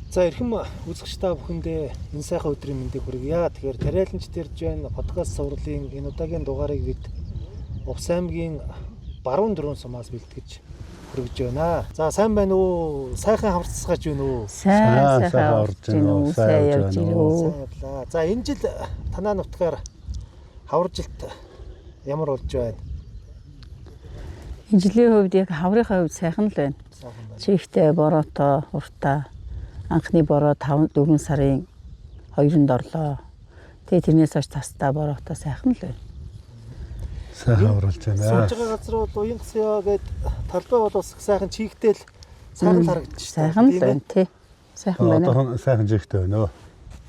За, эрхэм үзэгч та бүхэндээ энэ сайхан өдрийн мэндийг хүргье. Тэгэхээр Тариаланч дэрж байна подкаст цувралын энэ удаагийн дугаарыг бид Увс аймгийн Баруун дөрвөн сумаас бэлтгэж хүргэж байна. За, сайн байна уу? Сайхан хамарцгааж байна уу? Сайн Сайн сайхан орж гин үү? Сайн явж гин үү? Сайн явлаа. За, энэ жил танаа нутгаар хаваржилт ямар болж байна? Энэ жилийн хувьд яг хаврынхаа хувьд сайхан л байна. Сайхан байна. Чихтэй бороотой уртаа анхны бороо 5 4 сарын 2-нд орлоо. Тэгээ тэрнээс хойш тастаа бороотой сайхан л байна. Сайхан оруулж байна. Сууж байгаа газар бол уян гасё гэд талбай бол бас сайхан чигтэл сайхан л харагдаж байна. Сайхан л байна тий. Сайхан байна. Одоо сайхан жигтэй байна өө.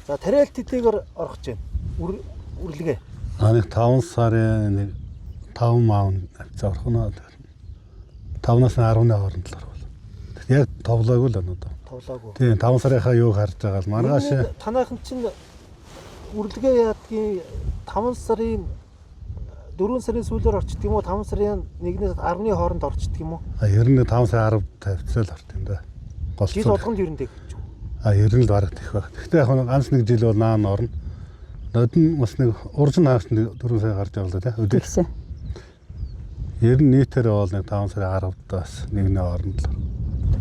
За, тариалт хэдийгээр орох гэж байна? Үрлэгээ. Аа, нэг 5 сарын нэг 5 маун авцаа орох нь 5-наас 10-ны хооронд л орох. Яг товлоогүй л байна одоо. Товлоогүй. Тийм, 5 сарынхаа юуг харж байгаа л маргааш Энэ Танайхан чинь үрлэгээ яадгийн 5 сарын 4 сарын сүүлээр орчдөг юм уу? 5 сарын 1-ээс 10-ны хооронд орчдөг юм уу? А, ер нь 5 сарын 10 тавьцаа л орт юм да. Жил Голцоо. болгонд ер нь тэгж. А, ер нь л бараг тех байх. Гэхдээ яг нэг ганц нэг жил бол наан орно. Нодон бас нэг уржин хаагч нэг 4 сая гарч байгаа л да, тий. Өдөр. Тэгсэн. Ер нь нийтээр бол нэг 5 сарын 10-даас 1-ний хооронд л.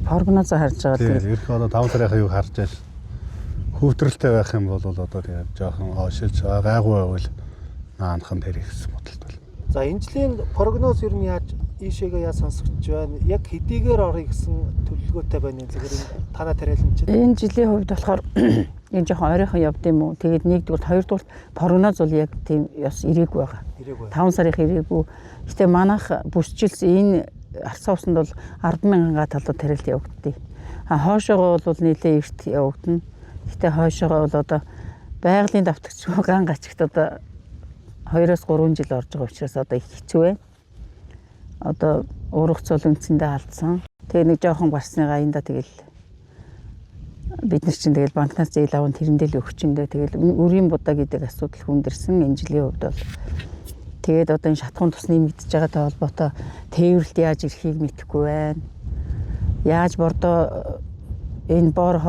Прогноз харж байгаа л Тийм, тэгээд ерх одоо 5 сарынхаа юг харж байж хүүтрэлтэй байх юм бол одоо тэгээд жоохон хойшилж гайгүй байвал наанхан тэр их гэсэн бодолтой бол. За, энэ жилийн прогноз ер нь яаж ийшээгээ яаж сонсогдож байна? Яг хэдийгээр орё гэсэн төлөвлөгөөтэй байна юм зүгээр энэ танаа тариалан чинь. Энэ жилийн хувьд болохоор энэ жоохон ойрхон явд юм уу? Тэгээд нэгдүгürt, хоёрдугürt прогноз бол яг тийм ёс ирээгүй байгаа. Ирээгүй. 5 сарын ирээгүй. Гэтэ манайх бүсчилс энэ арцсан усанд бол 10,000 га талууд тарилт явагддیں۔ А хоошоогоо бол нэлээ эрт явагдана. Гэтэ хойшоогоо бол одоо байгалийн давтагч ган гачигт одоо 2-оос 3 жил орж байгаа учраас одоо их хэцүү байна. Одоо урах цул үндсэндээ алдсан. Тэгээ нэг жоохон гарсныгаа энда тэгэл бид нар чинь тэгэл банкнаас зээл аван тэрэндээ л өгчөндөө тэгэл үрийн будаа гэдэг асуудал хүндэрсэн энэ жилийн хувьд бол. Тэгээд одоо энэ шатхуун тус нэмэгдэж байгаатай холбоотой тээвэрлэлт яаж ирэхийг мэдэхгүй байна. Яаж бордоо энэ бор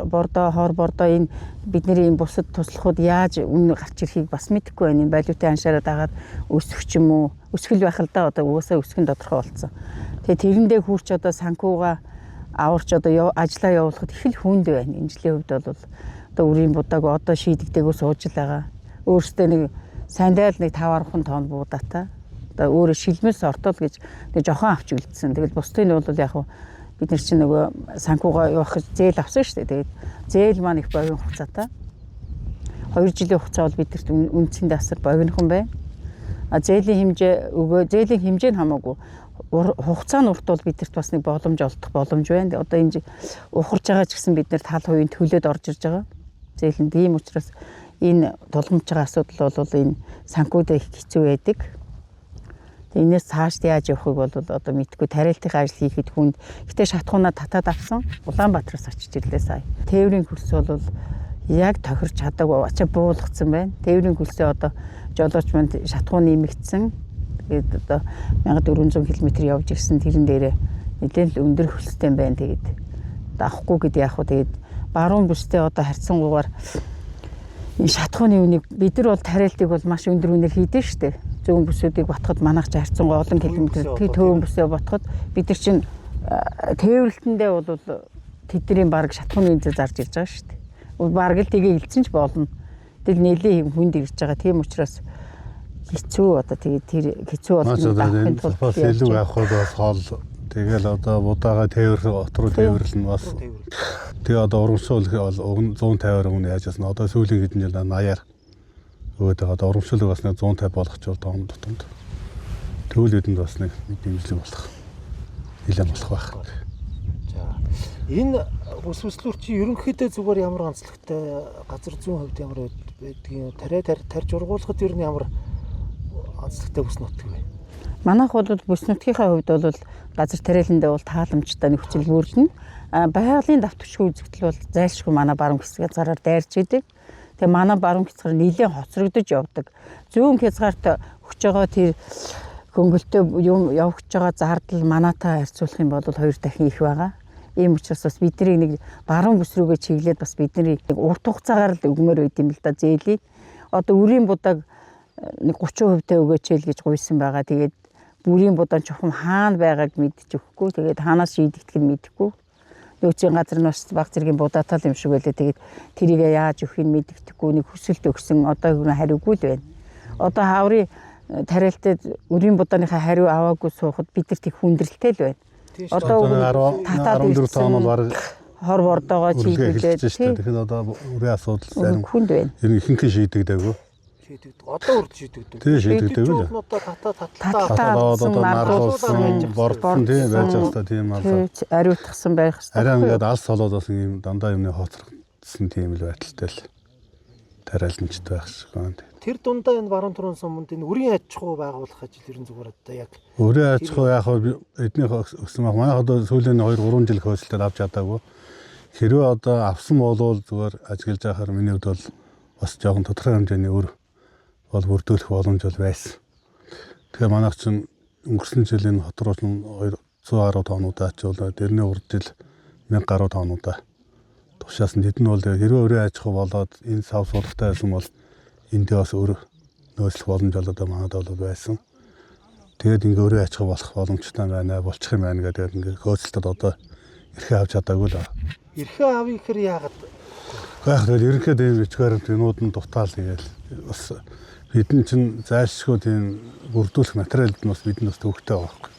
бордоо хор бордоо энэ бидний энэ бусад туслахуд яаж үнэ гарч ирэхийг бас мэдэхгүй байна. Энэ валютын аншаараа дагаад өсөх ч юм уу өсгөл байх л да, одоо угаасаа өсөх нь тодорхой болсон. Тэгээ тэрэндээ хүрч одоо санхугаа аварч одоо ажлаа явуулахад их л хүнд байна. Энэ жилийн хувьд бол одоо үрийн будааг одоо шийдэгдээгөө сууж л байгаа. Өөрөөсөө нэг сандал нэг 5 10 тонн буудаатай. Одоо өөрөө шилмэс ортол гэж нэг жохон авч үлдсэн. Тэгэл бусдын нь бол яг хуу бид нар чинь нөгөө санхугаа явах гэж зээл авсан шүү дээ. Тэгээд зээл маань их богино хугацаатай. 2 жилийн хугацаа бол бидэрт үндсэндээ асар богинохон байна. А зээлийн хэмжээ өгөө зээлийн хэмжээ нь хамаагүй хугацаа нь урт бол бидэрт бас нэг боломж олдох боломж байна. Одоо энэ ухарж байгаа ч гэсэн бид нэр тал хувийн төлөөд орж ирж байгаа. Зээлэн тийм учраас энэ тулгамж байгаа асуудал бол энэ санхүүдээ их хэцүү байдаг. Тэгээ энэс цааш яаж явахыг бол одоо мэдгүй, тариалтын ажил хийхэд хүнд. Гэтэ шатхуунаа татаад авсан. Улаанбаатараас очиж ирлээ сая. Тээврийн хөлс бол яг тохирч чадаагүй ачаа буулгацсан байна. Тээврийн хөлсөө одоо жолооч манд шатхуун нэмэгдсэн. Тэгээд одоо 1400 км явж ирсэн, тэрэн дээрээ нэлээд л өндөр хөлстэй байна. Тэгээд одоо авахгүй гэдэг яг хуу тэгээд баруун бүстэй одоо харьцангуйгаар энэ шатхууны үнийг бид нар бол тариалтыг бол маш өндөр үнээр хийдэж штэ. Зүүн бүсүүдийг ботход манайх ч харьцангуй олон километр төвөн бүсээ ботход бид нар чинь тээвэрлэлтэндээ бол тэдний баг шатхууны үнэтэй зарж ирж байгаа штэ. Бараг л тгээ илцэн ч болно. Тэгэл нэлээд хүнд ирж байгаа. Тийм учраас хэцүү одоо тэгээд тэр хэцүү Наач болгоно одоо авахын энэ тулд бас яаж илүү вэ? авах бол бас хоол тэгэл одоо будаага тээвэрлэх от руу тээвэрлэн нь бас тэгээ одоо урамшуулах бол уг нь 150-аар өмнө яаж яасан одоо сүүлийн хэдэн жил 80-аар өгөөд байгаа, одоо урамшуулыг бас нэг 150 болгочихвол тоон тутамд тэгвэл бидэнд бас нэг дэмжлэг болох нэлээд болох байх. За, энэ бүс бүслүүр чи ерөнхийдөө зүгээр ямар онцлогтой, газар зүүн хувьд ямар байдгийг, тариа тарж ургуулахад ер нь ямар онцлогтой бүс нутаг вэ? Манайх бол бүс нутгийнхаа хувьд бол газар тариаландаа бол тааламжтай нөхцөл бүрдэнэ. А байгалийн давтагчгүй үзэгдэл бол зайлшгүй манай баруун хэсэг хязгаараар дайрч идэг. Тэгээ манай баруун хязгаар нэлээд хоцрогдож явдаг. Зүүн хязгаарт өгч байгаа тэр хөнгөлтөө юм явагдаж байгаа зардал манайтай харьцуулах юм бол 2 дахин их байгаа. Ийм учраас бас бидний нэг баруун бүс рүүгээ чиглээд бас бидний урт хугацаагаар л өгмөр байд юм л да зээлийг. Одоо үрийн будаг нэг 30% та өгөөч л гэж гуйсан байгаа. Тэгээд бүрийн будаан чухам хаана байгааг мэдчихэхгүй. Тэгээд хаанаас шийдэгдэх нь мэдэхгүй. Нөөцийн газар нь бас баг зэргийн будаатай юм шиг байлаа. Тэгээд тэрийг яаж өгөхийг мэддэхгүй, нэг хүсэлт өгсөн одоо хүн хариугүй л байна. Одоо хаврын тариалтад үрийн будааныхаа хариу аваагүй суухад бид нар их хүндрэлтэй л байна. Одоо 10 14 тонн бол бараг хор бордоогоо чийдүүлээд шүү дээ. Тэгэхээр одоо үрийн асуудал зарим хүнд байна. Ер нь ихэнх нь шийдэгдээгүй. Шийдэгдэг. Одоо үрд шийдэгдэг. Тийм, шийдэгдээгүй л. Одоо татаа таталтаа одоо нарлуулсан, бордсон тийм байж байгаа тийм алаа. Ариутгсан байх хэрэгтэй. Арай ингээд алс солоод бас юм дандаа юмны хоцрогдсон тийм л байдалтай л тариаланчд байх шиг байна. Тэр дундаа энэ баруун туран суманд энэ үрийн аж ахуй байгуулах ажил ер нь зүгээр одоо яг үрийн аж ахуй яг эдний өссөн баг. Манай одоо сүүлийн 2 3 жил хөөцөлтөд авч чадаагүй. Хэрвээ одоо авсан болвол зүгээр ажиглаж байхаар миний хувьд бол бас жоохон тодорхой хэмжээний өр бол бүрдүүлэх боломж бол байсан. Тэгэхээр манайх чинь өнгөрсөн жилийн хот руу 210 тоннуудаа ачуулаад тэрний урд жил 1000 гаруй тоннуудаа тушаасан. Тэд нь бол хэрвээ өрөө аж ахуй болоод энэ сав суулгатай байсан бол эндээ бас өр нөөцлөх боломж бол одоо манад бол байсан. Тэгээд ингээ өрөө аж ахуй болох боломжтой байна, болчих юм байна гэдэг ингээ хөөцөлтөд одоо эрхээ авч чадаагүй л. Эрхээ авъя гэхээр яагаад? Яг тэгэл ерөнхийдөө ийм бичгээр баримт юмуд нь дутаал тэгэл бас бидэн чинь зайлшгүй тийм бүрдүүлэх материалд нь бас бидэнд бас төвөгтэй байгаа байхгүй.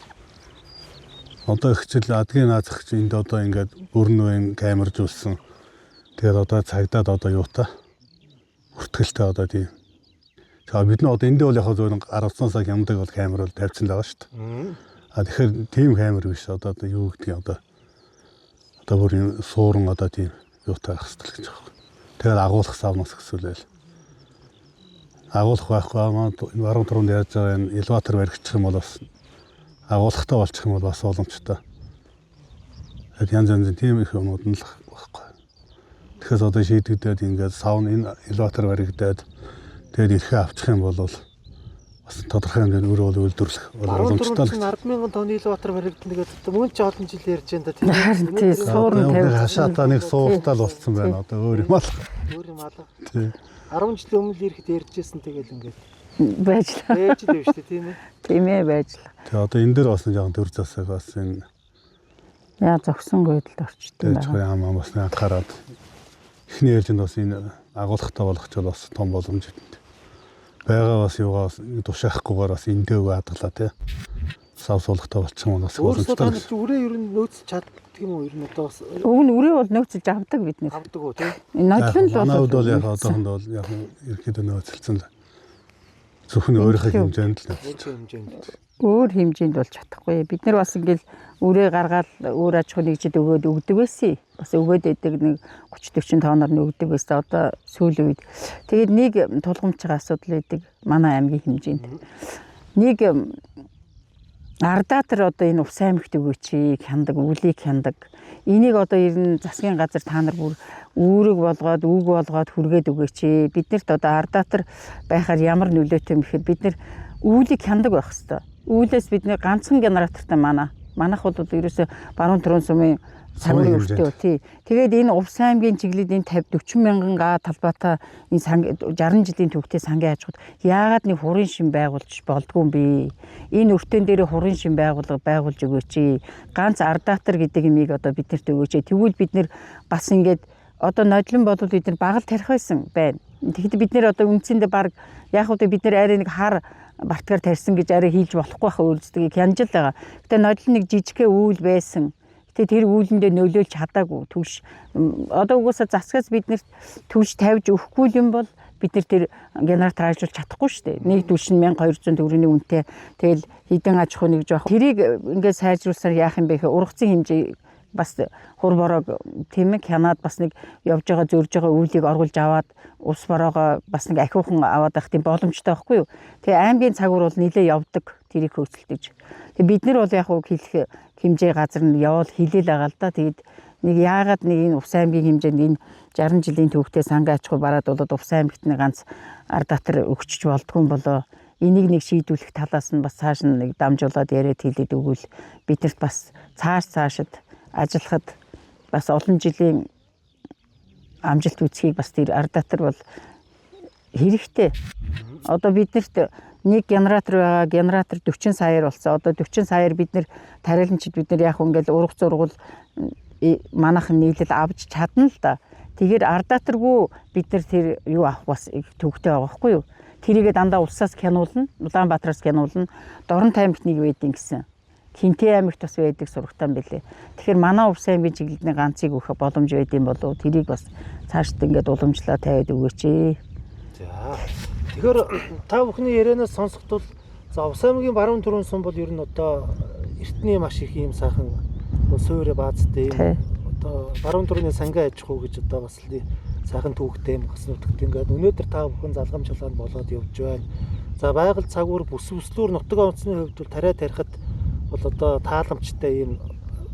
Одоо ихчил адгийн наазах чинь энд одоо ингээд бүр нөө юм камержуулсан. Тэгээд одоо цагдаад одоо юутай бүртгэлтэй одоо тийм. Тэгэхээр бид нар одоо эндээ бол яг зөвхөн 10 цаг ямдаг бол камер бол тавьсан л байгаа шүү дээ. А тэгэхээр тийм камер биш одоо юу гэдгийг одоо одоо бүр юм сууран одоо тийм юутай байх хэрэгтэй л гэж байгаа. Тэгээд агуулах савнаас гэсүүлээл. Агуулах байхгүй маань энэ баруун туранд яаж байгаа энэ элеватор баригдчих юм бол бас агуулгатай болчих юм бол бас боломжтой. Тэгээд янз янзын тийм их юмуд нь л байхгүй. Тэгэхээр одоо шийдэгдээд ингээд савн энэ элеватор баригдаад тэгээд эрхээ авчих юм бол бас тодорхой хэмжээнд өөр бол үйлдвэрлэх боломжтой л. 10,000 тонны элеватор баригдана гэдэг мөн ч олон жил ярьж байна да тийм. Харин тий суурн тавь. Хашаатаа нэг сууртал болцсон байна. Одоо өөр юм алга. Өөр юм алга. Тий. 10 жилийн өмнө л ирэхэд ярьжсэн тэгэл ингээд байж л. Байж л байна шүү дээ тийм ээ. Тийм ээ байж л. Тэгээ одоо энэ дээр бас жоохон төр засаг бас энэ яа зогсон гойдолд орчтой байна. Тэгээ ам бас нэг анхаарад эхний ээлжинд бас энэ агуулгатай болгочвол бас том боломж идэнд. Байгаа бас юугаа бас тушаахгүйгээр бас эндээгүй хадгалаа тий. Сав суулгатай болчих юм бас боломжтой. Өөрөөсөө та үрээ ер нь нөөцлж чаддаг юм уу? Ер нь одоо бас уг нь үрээ бол нөөцлж авдаг бид нэр. Авдаг уу тий. Нодлон л бол манай хувьд бол яг одоохондоо бол яг ерөнхийдөө нөөцлөсөн л. Зөвхөн өөрийнхөө хэмжээнд л нөөцлөж. Өөр хэмжээнд бол чадахгүй. Бид нар бас ингээл үрээ гаргаад өөр аж ахуй нэгжид өгөөд өгдөг байсан. Бас өгөөд байдаг нэг 30 40 тоноор нь өгдөг байсан. Одоо сүүлийн үед тэгээд нэг тулгамж байгаа асуудал байдаг манай аймгийн хэмжээнд. Нэг ардатар одоо энэ Увс аймагт өгөөч, хяндаг, өвлийг хяндаг. Энийг одоо ер нь засгийн газар та нар бүр үүрэг болгоод, үг болгоод хүргээд өгөөч. Биднэрт одоо ардатар байхаар ямар нөлөөтэй юм гэхээр бид нар үүлийг хяндаг байх хэвээр. Үүлээс бид нэр ганцхан генератортай манайх бол ерөөсө баруун туран сумын сангын өртөө тий. Тэгээд энэ Увс аймгийн чиглэлд энэ 50 40 мянган га талбайтай энэ 60 жилийн төвхтэй сангийн аж ахуйд яагаад нэг хурын шин байгуулж болдгүй юм бэ? Энэ өртөөн дээр хурын шин байгуулга байгуулж өгөөч. Ганц ардатар гэдэг юмыг одоо биднэрт өгөөч. Тэгвэл бид нэр бас ингээд одоо нодлон болвол бид нар багал тарих байсан байна. Тэгэхдээ бид нэр одоо үндсэндээ баг яг үгүй бид нэр арай нэг хар бартгаар тарьсан гэж арай хийлж болохгүй байх өөрсдгийг хянаж л байгаа. Гэтэ нодлон нэг жижигхэ үүл байсан. Гэтэ тэр үүлэндээ нөлөөлж чадаагүй түвш. Одоо угаасаа засгаас биднэрт түвш тавьж өгөхгүй юм бол бид нар тэр генератор ажиллуулж чадахгүй шүү дээ. Нэг түвш нь 1200 төгрөгийн үнэтэй. Тэгэл хэдэн аж ахуй нэг жоох. Тэрийг ингээд сайжруулсаар яах юм бэ гэхээр ургацын хэмжээ бас хур бороог тийм ээ хянаад бас нэг явж байгаа зөрж байгаа үүлийг оруулж аваад ус бороогоо бас нэг ахиухан аваад байх тийм боломжтой байхгүй юу. Тэгээ аймгийн цагуур бол нилээ явдаг тэрийг хөөцөлдөж. Тэгээ бид нар бол яг уу хэлэх хэмжээ газар нь явуул хилээл байгаа л да. Тэгээд нэг яагаад нэг энэ Увс аймгийн хэмжээнд энэ 60 жилийн төвхтэй сангийн аж ахуй бараад болоод Увс аймагт нэг ганц ардатар өгчөж болдгүй юм болоо. Энийг нэг шийдвүлэх талаас нь бас цааш нь нэг дамжуулаад яриад хэлээд өгвөл биднэрт бас цааш цаашид ажиллахад Бас олон жилийн амжилт үүсхийг бас тэр ардатар бол хэрэгтэй. Одоо биднэрт нэг генератор байгаа, генератор 40 саяар болсон. Одоо 40 саяар бид нэр тариаланчид бид нар яг ингээл урга зургуул манайхан нийлэл авч чадна л да. Тэгэхээр ардатаргүй бид нар тэр юу авах бас төвөгтэй байгаа байхгүй юу? Тэрийгээ дандаа улсаас хянуулна, Улаанбаатараас хянуулна. Дорнот аймагт нэг байдیں гэсэн. Хинтээ аймагт бас байдаг сурагтай юм билээ. Тэгэхээр манай Увс аймгийн чиглэлний ганцыг өгөх боломж байдсан болов тэрийг бас цаашд ингээд уламжлаа тавиад өгөөч ээ. За. Тэгэхээр та бүхний ярианаас сонсохдол за Увс аймгийн баруун түрүүн сум бол ер нь одоо эртний маш их ийм сайхан суурь баазтай юм. Одоо баруун түрүүний сангаа аж ахуй гэж одоо бас сайхан түүхтэй юм гас нутагт ингээд өнөөдөр та бүхэн залгам чалгаанд болоод явж байна. За байгаль цагуур бүс бүслүүр нутаг онцны хувьд бол тариа тарихад бол одоо тааламжтай ийм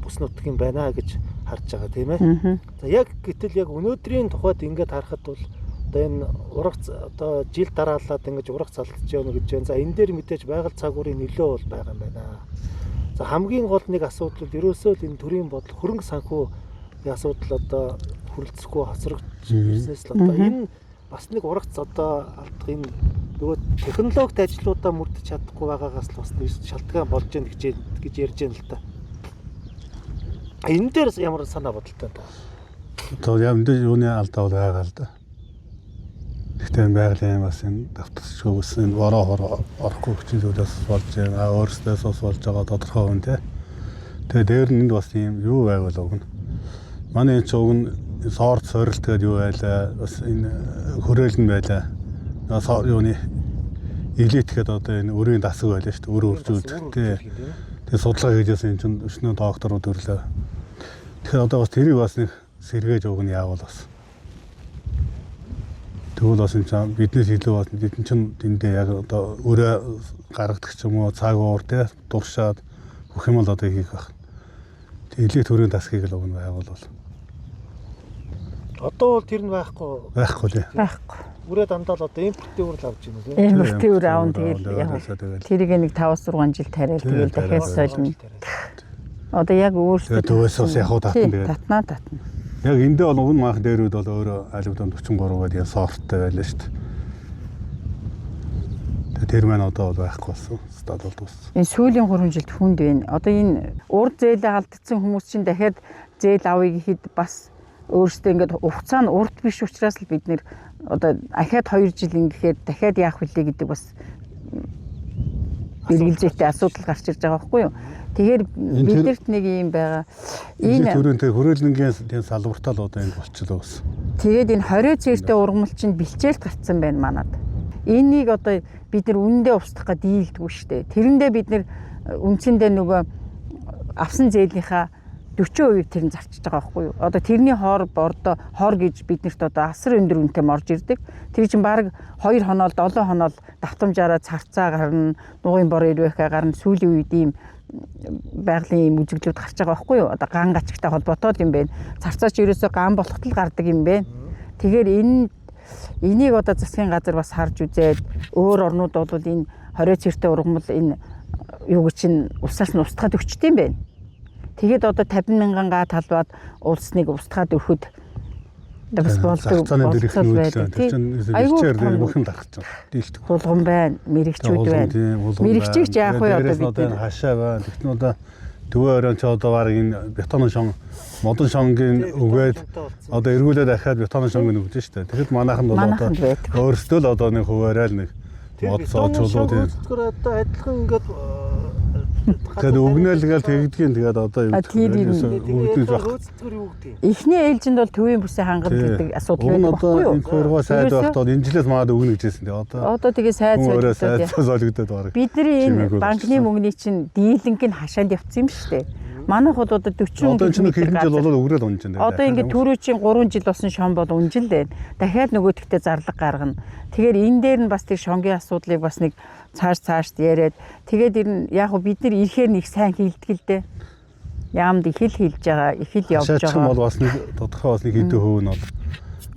бүс нутаг юм байна гэж харж байгаа тийм ээ. За яг гэтэл яг өнөөдрийн тухайд ингээд харахад бол одоо энэ ургац одоо жил дараалаад ингэж ургац алдаж явна гэж байна. За энэ дээр мэдээж байгаль цагуурын нөлөө бол байгаа юм байна. За хамгийн гол нэг асуудал бол ерөөсөө л энэ төрийн бодол хөрөнгө санхүү асуудал одоо хүрэлцэхгүй хоцрогдож ирснээс л одоо энэ бас нэг ургац одоо алдах энэ нөгөө технологид ажлуудаа мөрдөж чадахгүй байгаагаас л бас шалтгаан болж гэнэ гэж ярьж байна л та. Энэ дээр ямар санаа бодолтой та? Одоо яг энэ юуны алдаа бол байгаа л да. Гэхдээ байгалийн бас энэ давтагчгүй бас энэ бороо хороо орохгүй хүчин зүйлээс болж байна. Өөрсдөөс бас болж байгаа тодорхой хүн те. Тэгээ дээр нь энд бас ийм юу байвал уг нь. Манай энэ ч уг нь сорт сорилт гэдэг юу байлаа. Бас энэ хүрээл нь байлаа. Юуны элит гэдэг одоо энэ өрийн дасаг байлаа шүү дээ. Өрөө өржүүлдэг те. Тэгээ судалгаа хийжсэн энэ чинь өчнөө докторууд өрлөө. Тэгэхээр одоо бас тэрийг бас нэг сэргээж уг нь яавал бас. Тэгвэл бас энэ чинь биднээс илүү бас бид чинь тэндээ яг одоо өрөө гаргадаг ч юм уу цаг уур те дуршаад бүх юм л одоо хийх байх. Тэг элит төрийн дасгийг л уг нь байгуул. Одоо бол тэр нь байхгүй. Байхгүй лээ. Байхгүй. Үрээ дандаа л одоо импортын үр л авч байна тийм. Импортын үр аавн тэгэл яг тэрийг нэг 5-6 жил тариал тэгэл дахиад солино. Одоо яг өөрсдөө төвөөс бас яг татна тэгээд. Татнаа татна. Яг эндээ бол уг нь манх дээр үед бол өөрөө аливдан 43 гэдэг сорттой байлаа шүү дээ. Тэгээ тэр маань одоо бол байхгүй болсон. Стад бол дууссан. Энэ сүүлийн 3 жилд хүнд байна. Одоо энэ урд зээлээ алдсан хүмүүс чинь дахиад зээл авъя гэхэд бас өөрсдөө ингээд хугацаа нь урт биш учраас л бид нэр одоо ахаад 2 жил ингэхэд дахиад яах вүлээ гэдэг бас бэргэлзээтэй асуудал гарч ирж байгаа байхгүй юу. Тэгэхээр бидэрт нэг юм байгаа. Энэ төрийн хүрээлэнгийн тийм салбартаа л одоо ингэ болчихлоо гэсэн. Тэгээд энэ 20 цээртэй ургамал чинь бэлчээлт гарцсан байна манад. Энийг одоо бид нар үнэндээ устгах гээд дийлдэггүй шүү дээ. Тэрэндээ бид нар үндсэндээ нөгөө авсан зээлийнхаа 40% тэр нь зарчиж байгаа байхгүй юу. Одоо тэрний хор бордо хор гэж биднэрт одоо асар өндөр үнэтэй морж ирдэг. Тэр чинь баг 2 хоноол 7 хоноол давтамжаараа царцаа гарна, нугын бор ирвэхэ гарна. Сүүлийн үед ийм байгалийн ийм үзэгдлүүд гарч байгаа байхгүй юу. Одоо ган гачигтай холбоотой юм байна. Царцаа ч ерөөсөө ган болоход л гардаг юм байна. Тэгэхээр энэ энийг одоо засгийн газар бас харж үзээд өөр орнууд бол энэ 20 цэртэй ургамал энэ юу гэж чинь улсаас нь устгаад өгчт юм байна. Тэгээд одоо 50 мянган га талбайд улсныг устгаад өгөхөд бас болдог байдаг. Тэр чинь бэлчээр бүх юм дарах чинь. Дийлдэг. Хулган байна, мэрэгчүүд байна. Мэрэгчийг ч яах вэ одоо бид нар хашаа байна. Тэгтэн одоо төвөө оройн ч одоо баг энэ бетон шон, модон шонгийн өгөөд одоо эргүүлээд ахаад бетон шонг өгдөн шүү дээ. Тэгэхэд манайхан бол одоо өөрсдөө л одоо нэг хуваарай л нэг мод цоочулуу тийм. Одоо адилхан ингээд Тэгээд өгнөөл гээл тэгдгийн тэгээд одоо юу гэдэг вэ? Эхний ээлжинд бол төвийн бүсээ хангал гэдэг асуудал байдаг байхгүй юу? Одоо энэ хургуй сайд байхдаа бол энэ жилээс манад өгнө гэж хэлсэн. Тэгээд одоо тэгээ сайд солигдоод бараг. Бидний энэ банкны мөнгөний чинь дийлэнх нь хашаанд явцсан юм шүү дээ. Манайх бол одоо 40 одоо чинь хэдэн жил болоод өгрөөл унж байна. Одоо ингээд түрүү чинь 3 жил болсон шон бол унжил байна. Дахиад нөгөөдөгтөө зарлага гаргана. Тэгэхээр энэ дээр нь бас тэр шонгийн асуудлыг бас нэг цааш яриад тэгээд ер нь яг хөө бид нар ирэхээр нэг сайн хийлдэг л дээ. Яамд их л хийлж байгаа, их л явж байгаа. Шаачих бол бас нэг тодорхой бас нэг хэдэн хувь нь бол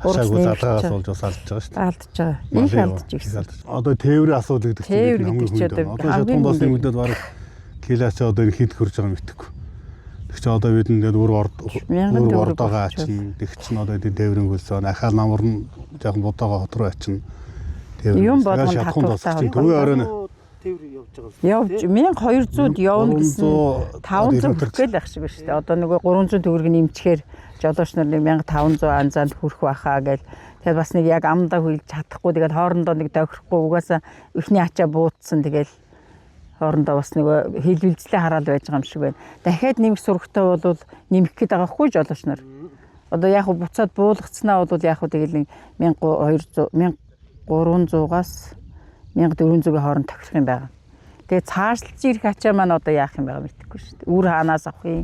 хашаагүй залгаагаас болж бас алдж байгаа шүү дээ. Алдж байгаа. Их алдж ирсэн. Одоо тээврийн асуудал гэдэг чинь хамгийн хүнд байна. Одоо шатхуун бас нэг үдэд бараг килоч одоо энэ хэд хөрж байгаа мэдэхгүй. Тэг чи одоо бид ингээд үр орд Мянган үр төгрөг ордоогоо болчихвол. ачна. Тэг чин одоо эдийн тээврийн хөлсөө ахаал намар нь жоохон будаага хот руу ачна. Юм болгон шатхуун татвартай тосч төвийн оройн Тээвэр явж байгаа юм. Явж 1200-д явна гэсэн 500 хүрэх гээл ах шиг байна шүү дээ. Одоо нөгөө 300 төгрөг нэмчихээр жолооч нар нэг 1500 анзаанд хүрэх байхаа гээл. Тэгээд бас нэг яг амдаа хөлж чадахгүй тэгээд хоорондоо нэг тохирохгүй угаасаа эхний ачаа буудсан тэгэл хоорондоо бас нөгөө хэлбэлзлээ хараал байж байгаа юм шиг байна. Дахиад нэмэх сурагтай бол нэмэх гээд байгаа хгүй жолооч нар. Одоо яг хуу буцаад буулгацнаа бол яг хуу тэгэл нэг 1200 1300-аас 1400-ийн хооронд тохирох юм байна. Тэгээ цаашлж ирэх ачаа маань одоо яах юм байгаа мэдэхгүй шүү дээ. Үр хаанаас авах юм?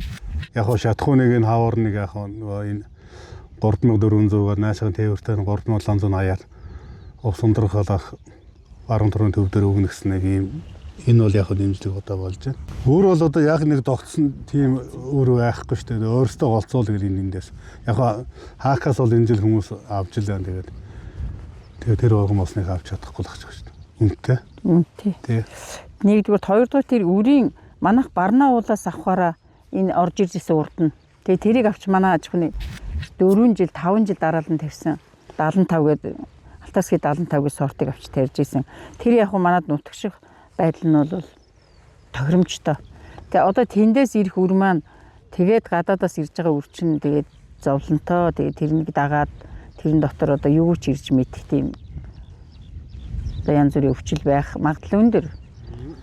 Яг хоо шатхууныг энэ хавар нэг яг хоо нөгөө энэ 3400-аар наашийн тээвэртэй нь 3780-аар увс ундрах халах баруун төрийн төв дээр өгнө гэсэн нэг ийм энэ бол яг хоо дэмжлэг одоо болж байна. Өөр бол одоо яг нэг тогтсон тийм өөр байхгүй шүү дээ. Өөрөөсөө голцоол гэл энэ эндээс. Яг хоо хаакаас бол энэ жил хүмүүс авч л байна тэгээд. Тэгээд тэр болгон бас нэг авч чадахгүй л ах шүү дээ. Үнэтэй. Үнэтэй. Тий. Нэгдүгээр, хоёрдугаар тэр үрийн манах Барна уулаас авахаараа энэ орж ирж исэн урд нь. Тэгээ тэрийг авч манай аж ахуйн 4 жил 5 жил дараалан тавьсан 75 гээд Алтайский 75 гээд сортыг авч тарьж исэн. Тэр яг хуу манад нутагших байдал нь бол тохиромжтой. Тэгээ одоо тэндээс ирэх үр маань тэгээд гадаадаас ирж байгаа үр чинь тэгээд зовлонтой тэгээд тэрнийг дагаад тэрэн дотор одоо юу ч ирж мэдэх тийм одоо янз бүрийн өвчл байх магадлал өндөр.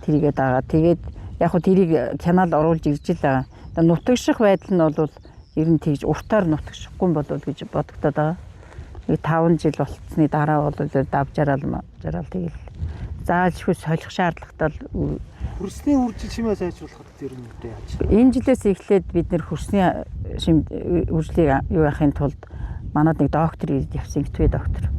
Тэрийгээ дагаад тэгээд яг хуу тэрийг канал оруулж ирж л байгаа. Одоо нутагших байдал нь бол ер нь тэгж уртаар нутагшихгүй болов гэж бодогдоод байгаа. Нэг 5 жил болцсны дараа бол давжарал жарал тэгэл заалшгүй солих шаардлагатай л Хөрсний үржил шимээ сайжруулахад ер нь одоо яаж? Энэ жилээс эхлээд бид нэр хөрсний шим үржлийг юу яахын тулд манад нэг доктор ирд явсан Интвэ доктор.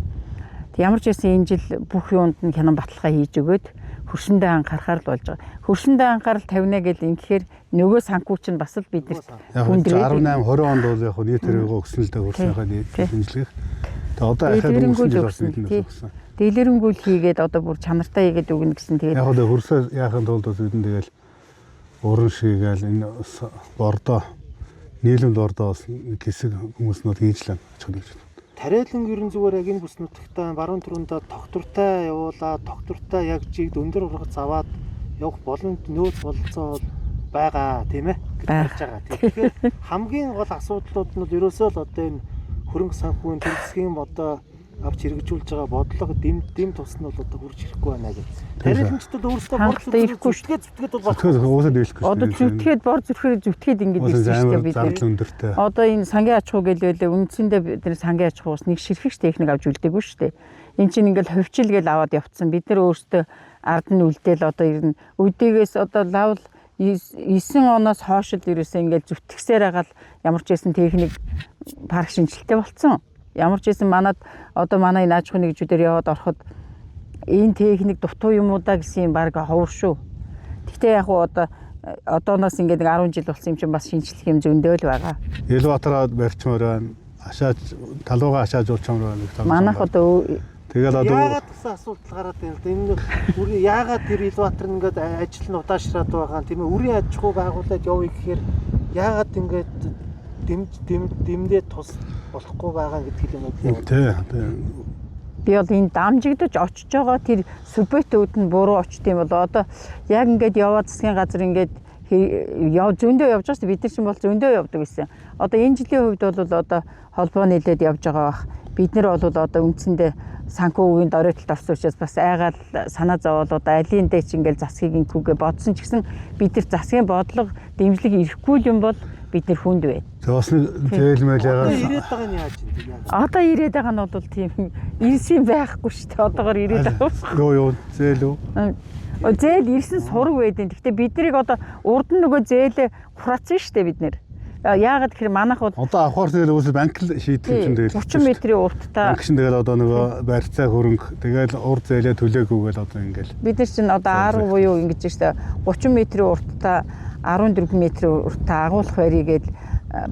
Тэг ямар ч байсан энэ жил бүх юунд нь хянан баталгаа хийж өгөөд хөрсөндөө анхаарахаар л болж байгаа. Хөрсөндөө анхаарал тавина гэл ингэхээр нөгөө санхүү чинь бас л биднэрт Яг хүндрээд 18 20 онд бол яг нийт тэрийг өгсөн л дээ хөрснийхээ дэмжлэг. Тэгээ одоо ахаад Дэлгэрэнгүй өнгөрсөн л жил бас өгсөн, нийт тий. өгсөн. Дэлгэрэнгүй л хийгээд одоо бүр чанартай хийгээд өгнө гэсэн тэгээд Яг л хөрсөө яахын тулд бас бид нь тэгэл уран шигээл энэ бордоо нийлэмд бордоо бас нэг хэсэг хүмүүс нь бол хийж л байна. Ач холбогдол. Тариалан ер нь зүгээр яг энэ бүс нутагтаа баруун түрүүндээ тогтвортой явуулаад тогтвортой яг жигд өндөр ургац аваад явах боломж нөөц бололцоо бол байгаа тийм ээ гэж Байгаа. харж байгаа. Тэгэхээр хамгийн гол асуудлууд нь бол ерөөсөө л одоо энэ хөрөнгө санхүүгийн төр засгийн одоо авч хэрэгжүүлж байгаа бодлого дэм дэм тус нь бол одоо хүрч ирэхгүй байна гэж. Тариаланчдад өөрсдөө бор Хангалттай ирэхгүй шүү. зүтгээд зүтгээд бол болох. Зүтгэх уусаа дийлэхгүй шүү. одоо зүтгээд бор зүрхээр зүтгээд ингэж ирсэн шүү дээ бид нар. Зардал өндөртэй. Одоо энэ сангийн аж ахуй гэлээ үндсэндээ бид нар сангийн аж ахуйгаас нэг ширхэг техник авч үлдээгүй шүү дээ. Энд чинь ингээл хувьчил гээл аваад явцсан. Бид нар өөрсдөө ард нь үлдээл одоо ер нь өдөөгөөс одоо лавл 9 оноос хойш л ерөөсөө ингээл зүтгэсээр хагаал ямар ч байсан техник парк шинжилтэй болцсон. Ямар ч байсан манад одоо манай энэ аж ахуйн нэгжүүдээр яваад ороход энэ техник дутуу юм уу да гэсэн юм баг ховор шүү. Гэхдээ яг уу одоо одооноос ингээд нэг 10 жил болсон юм чинь бас шинжлэх юм зөндөө л байгаа. Элеватораа барьчмаар байна. Ашааж талуугаа ашааж уучмаар байна гэх Манайх одоо Тэгэл одоо Яагаад гэсэн асуудал гараад байна л да. Энэ үрийн яагаад тэр элеватор нь ингээд ажил нь удаашраад байгаа юм тийм ээ. Үрийн аж ахуй байгуулад явъя гэхээр яагаад ингээд дэм дэм дэмдээ тус болохгүй байгаа гэдгийг юм уу. тий тий. би бол энэ дамжигдаж очиж байгаа тэр сүбэтүүд нь буруу очт юм бол одоо яг ингээд яваад засгийн газар ингээд яв зөндөө явж байгаа шүү дээ. Бид нар чинь бол зөндөө явдаг гэсэн. Одоо энэ жилийн хувьд бол одоо холбоо нийлээд явж байгаа бах. Бид нар бол одоо үндсэндээ санхүүгийн доройтолд орсон учраас бас айгаал санаа зовоол одоо алийн дээр ч ингээл засгийг инкүүгээ бодсон ч гэсэн бид нар засгийн бодлого дэмжлэг ирэхгүй л юм бол бид нар хүнд байна. Тэг бас нэг зээл мэл Одоо ягаад ирээд байгаа нь яаж юм бэ? Яаж? Одоо ирээд байгаа нь бол тийм ирсэн байхгүй шүү дээ. Одоогор ирээд байгаа. юу юу зээл үү? Зээл ирсэн сураг байдیں۔ Гэхдээ бид нарыг одоо урд нь нөгөө зээлээ хураацсан шүү дээ бид нэр. Яагаад гэхээр манайх бол Одоо авахар тэгэл үүсэл банк л шийдэх юм чинь тэгэл. 30 метрийн урттай Банк чинь тэгэл одоо нөгөө барьцаа хөрөнгө тэгэл урд зээлээ төлөөгүйгээл одоо ингээл. бид нар чинь одоо 10 буюу ингэж шүү дээ 30 метрийн урттай 14 метрийн урттай агуулах барья гээд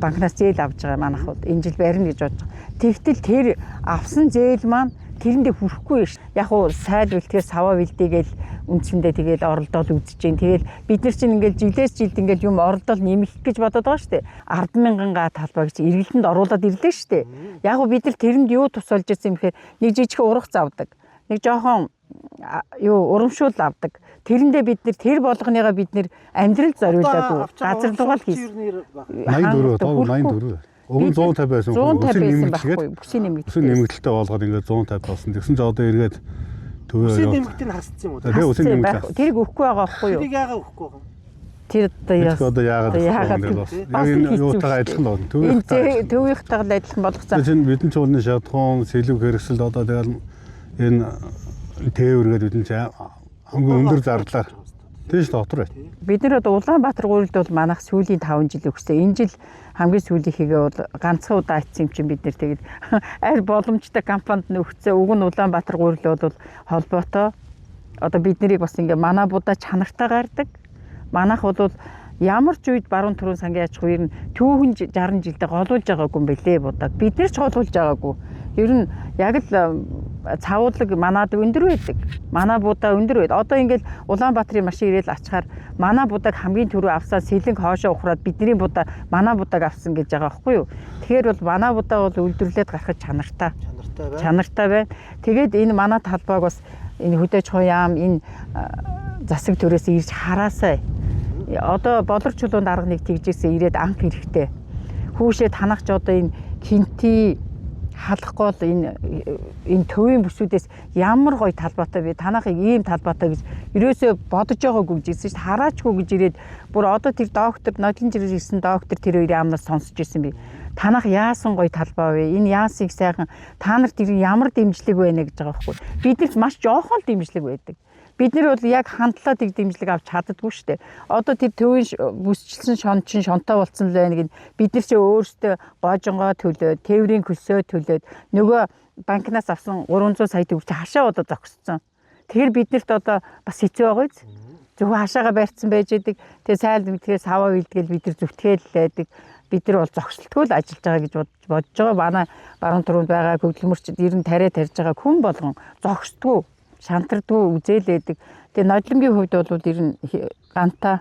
банкнаас зээл авч байгаа манайх бол энэ жил барина гэж бодож байгаа. Тэгтэл тэр авсан зээл маань Тэрэндээ хүрэхгүй ш. Яг уу сайд бэлтгэр саваа бэлдээгээл үндсэндээ тэгэл оролдоол үзэж гин. Тэгэл бид нар чинь ингээл жилээс жилд ингээл юм оролдоол нэмэх гэж бодод байгаа штэ. 100000 га талбай гэж эргэлтэнд оруулаад ирлээ штэ. Яг уу бид нар тэрэнд юу тусалж ирсэн юм гэхээр нэг жижиг урах завдаг. Нэг жоохон юу урамшуул авдаг. Тэрэндээ бид нэр тэр болгоныгоо бид нэр амьдрал зориулаагүй. Газар дугаал хийсэн. 84 84. Уг нь 150 байсан. 150 байсан байхгүй. Бүсийн нэмэгдэлтэй. Бүсийн нэмэгдэлтэй болгоод ингээд 150 болсон. Тэгсэн чинь одоо эргээд төвөө. Бүсийн нэмэгдэлийг хасцсан юм уу? Тэгээ бүсийн нэмэгдэл. Тэрийг өгөхгүй байгаа байхгүй юу? Тэрийг яагаад өгөхгүй байгаа юм? Тэр одоо яа. Одоо яагаад яг энэ юутайгаа адилхан болно. Төвийнхтэйгээ л адилхан болгоцсон. Тэр чинь бидний чуулганы шатхуун, сэлүүг хэрэгсэлд одоо тэгэл энэ тээвэр гэдэг бидний чинь хамгийн өндөр зардлаар тийм шүү дээ дотор бай. Бид нар одоо Улаанбаатар гурилд бол манайх сүүлийн 5 жил өгсөн. Энэ жил хамгийн сүүлийнхийгээ бол ганцхан удаа айтсан юм чинь бид нэр тэгээд аль боломжтой компанид нь өгцөө. Уг нь Улаанбаатар гурил бол холбоотой. Одоо бид нарыг бас ингээ манай будаа чанартай гардаг. Манайх бол ямар ч үед баруун түрүүн сангийн аж ахуй ер нь түүхэн 60 жилдээ голуулж байгаагүй юм бэлээ будааг. Бид нар ч голуулж байгаагүй. Ер нь яг л цавуулаг манад өндөр байдаг. Манай будаа өндөр байд. Одоо ингээл Улаанбаатарын машин ирээл ачаар манай будааг хамгийн түрүү авсан сэлэнг хоошоо ухраад бидний будаа манай будааг авсан гэж байгаа байхгүй юу? Тэгэхээр бол манай будаа бол үйлдвэрлээд гарахад чанартай. Чанартай байна. Чанартай байна. Тэгээд энэ манай талбайг бас энэ хөдөө аж ахуйн яам энэ засаг төрөөс ирж хараасай. Одоо болор чулуун дарга нэг тэгжээсээ ирээд анх эрэхтэй. Хүүшээ танах ч одоо энэ хинти халах гол энэ төвийн бүсүүдээс ямар гоё талбайтай бэ? Танахыг ийм талбайтай гэж ерөөсөө бодож байгаагүй гэж хэлсэн шүү дээ. Хараачгүй гэж ирээд бүр одоо тэр доктор нодлон жирээс ирсэн доктор тэр хоёрын амнаас сонсч ирсэн би. Танах яасан гоё талбай вэ? Энэ яасан их сайхан та нарт тэр ямар дэмжлэг вэ нэ гэж байгаа байхгүй. Биднэрт маш жоохон л дэмжлэг байдаг. Бид нар бол яг хандлаад их дэмжлэг авч чаддаггүй шүү дээ. Одоо тэр төвийн бүсчилсэн шон чинь шонтой болцсон л байна гэд бид нар чи өөрсдөө гоожонгоо төлөөд, тээврийн хөлсөө төлөөд нөгөө банкнаас авсан 300 сая төгрөг чи хашаа одоо зогсцсон. Тэгэхээр биднэрт одоо бас хэцүү байгаа биз? Зөвхөн хашаага барьцсан байж идэг. Тэгээ сайл мэдгээ саваа бэлдгээл бид нар зүтгээл байдаг. Бид нар бол зогсолтгүй л ажиллаж байгаа гэж бодож байгаа. Манай баруун түрүүнд байгаа хөдөлмөрчд ер нь тариа тарьж байгаа хүн болгон зогсдгүй, шантардгүй үзээлээдэг. Тэгээ нодлонгийн хувьд бол ер нь ганта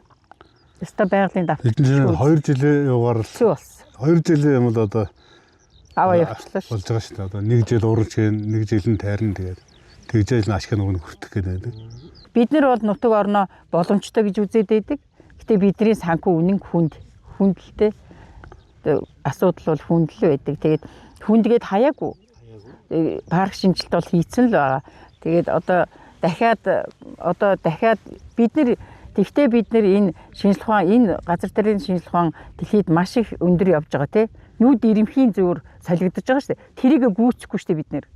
өстой байгалийн Бид чинь давтагч 2 жилийн юугаар л хэцүү болсон. 2 жилийн юм л одоо Аваа явчлаа шүү. болж байгаа шүү дээ. Одоо нэг жил урагш гээ, нэг жил нь тайрна тэгээд тэгжээж нь ашиг нөгөө хүртэх гэдэг байдаг. Бид нар бол нутаг орноо боломжтой гэж үзээд байдаг. Гэтэ бидний санхүү үнэн хүнд хүндэлтэй асуудал бол хүндэл байдаг. Тэгээд хүндгээд хаяагүй. Парк шинжилт бол хийцэн л байгаа. Тэгээд одоо дахиад бид нар тэгтээ бид нар энэ шинжлэх ухаан энэ газар дээрийн шинжлэх ухаан дэлхийд маш их өндөр явж байгаа тий. Нүд ирэмхийн зөөр солигдож байгаа шүү дээ. Тэрийг гүйцэхгүй шүү дээ бид нар.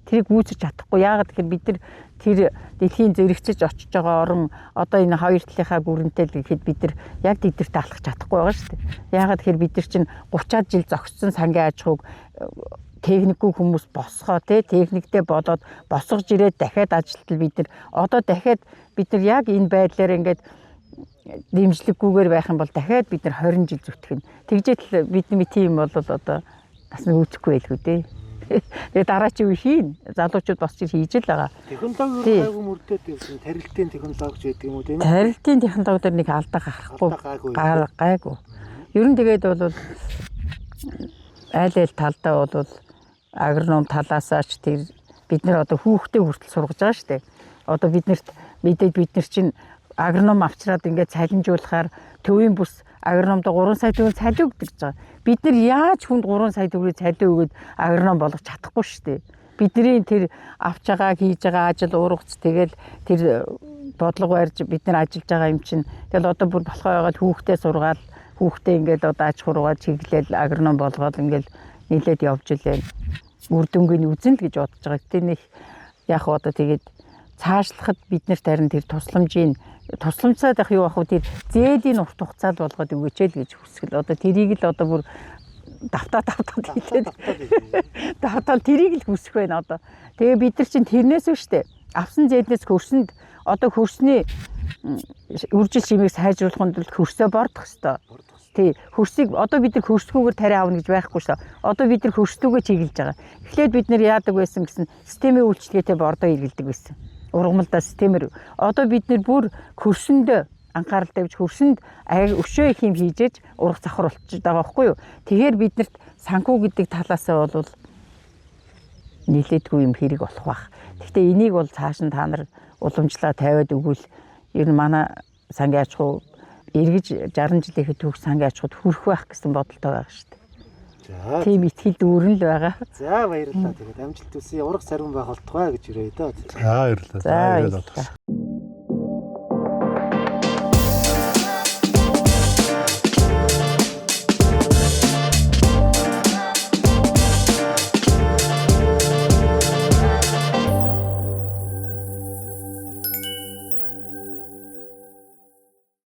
Тэрийг гүйцэж чадахгүй. Яагаад гэхээр бид нар тэр дэлхийн зэрэгцэж очиж байгаа орон одоо энэ хоёр талынхаа гүрэнтэй л гэхэд бид нар яг тэдэрт алхах чадахгүй байгаа шүү дээ. Яагаад гэхээр бид нар чинь 30-аад жил зогссон сангийн аж ахуйг техникгүй хүмүүс босгоо тий техниктэй болоод босгож ирээд дахиад ажилтал бид нар одоо дахиад бид нар яг энэ байдлаар ингээд дэмжлэггүйгээр байх юм бол дахиад бид нар 20 жил зүтгэнэ. Тэгжээд л бидний тийм бол одоо бас нэг үүсэхгүй байлгүй дээ. Тэгээ дараачийн үе хийн. Залуучууд босч ир хийж л байгаа. Технологи Тий. ер нь гайгүй мөрдөд явсан. Тарилтын технологич байдаг юм уу тийм ээ? Тарилтын технологи дээр нэг алдаа гарахгүй. Алдаа гайгүй. Гайгүй. Ер нь тэгээд бол аль аль талдаа бол агроном талаасаа ч тэр бид нар одоо хүүхдээ хүртэл сургаж байгаа шүү дээ. Одоо биднэрт мэдээд бид нар чинь агроном авчраад ингээд цалинжуулахаар төвийн бүс агрономд 3 сая төгрөг цалин өгдөг гэж байгаа. Бид нар яаж хүнд 3 сая төгрөг цалин өгөөд агроном болгож чадахгүй шүү дээ. Бидний тэр авч байгаа хийж байгаа ажил ургац тэгэл тэр бодлого барьж бид нар ажиллаж байгаа юм чинь тэгэл одоо бүр болохоо байгаад хүүхдээ сургаал хүүхдээ ингээд одоо аж ахуйгаа чиглээл агроном болгоод ингээд нийлээд явж илээ. Үр дүнгийн үзэн л гэж бодож байгаа. Гэтэ нэг яг одоо тэгээд цаашлахад бид нарт харин тэр тусламжийн тусламжсаад ах юу ах вэ тэр зээлийн урт хугацаанд болгоод өгөөч л гэж хүсгэл. Одоо тэрийг л одоо бүр давтаа давтаад хийлээд давтаал тэрийг л хүсэх байна одоо. Тэгээ бид нар чинь тэрнээс биш үү? Авсан зээлнээс хөрсөнд одоо хөрсний үржил шимийг сайжруулахын тулд хөрсөө бордох ёстой. Тий, хөрсийг одоо бид нар хөрсгүүгээр тариа авна гэж байхгүй шүү. Одоо бид нар хөрслүүгээ чиглэж байгаа. Эхлээд бид нар яадаг байсан гэсэн системийн үйлчилгээтэй бордоо эргэлдэг байсан. Ургамалдаа системээр. Одоо бид нар бүр хөрсөндөө анхаарал тавьж хөрсөнд аяг өшөө их юм хийжээж урах завхар болчиход байгаа байхгүй юу? Тэгэхээр биднэрт санхүү гэдэг талаасаа бол нилээдгүй юм хэрэг болох бах. Гэхдээ энийг бол цааш нь та нар уламжлаа тавиад өгвөл ер нь манай сангийн аж ахуй эргэж 60 жилийнхээ төгс сангийн аж ахуйд хүрэх байх гэсэн бодолтой байгаа шүү дээ. За. Тийм итгэл дүүрэн л байгаа. За баярлалаа. Тэгээд амжилт хүсье. Урах сариун байх болтугай гэж хүрээе дөө. За баярлалаа. За За баярлалаа. баярлалаа.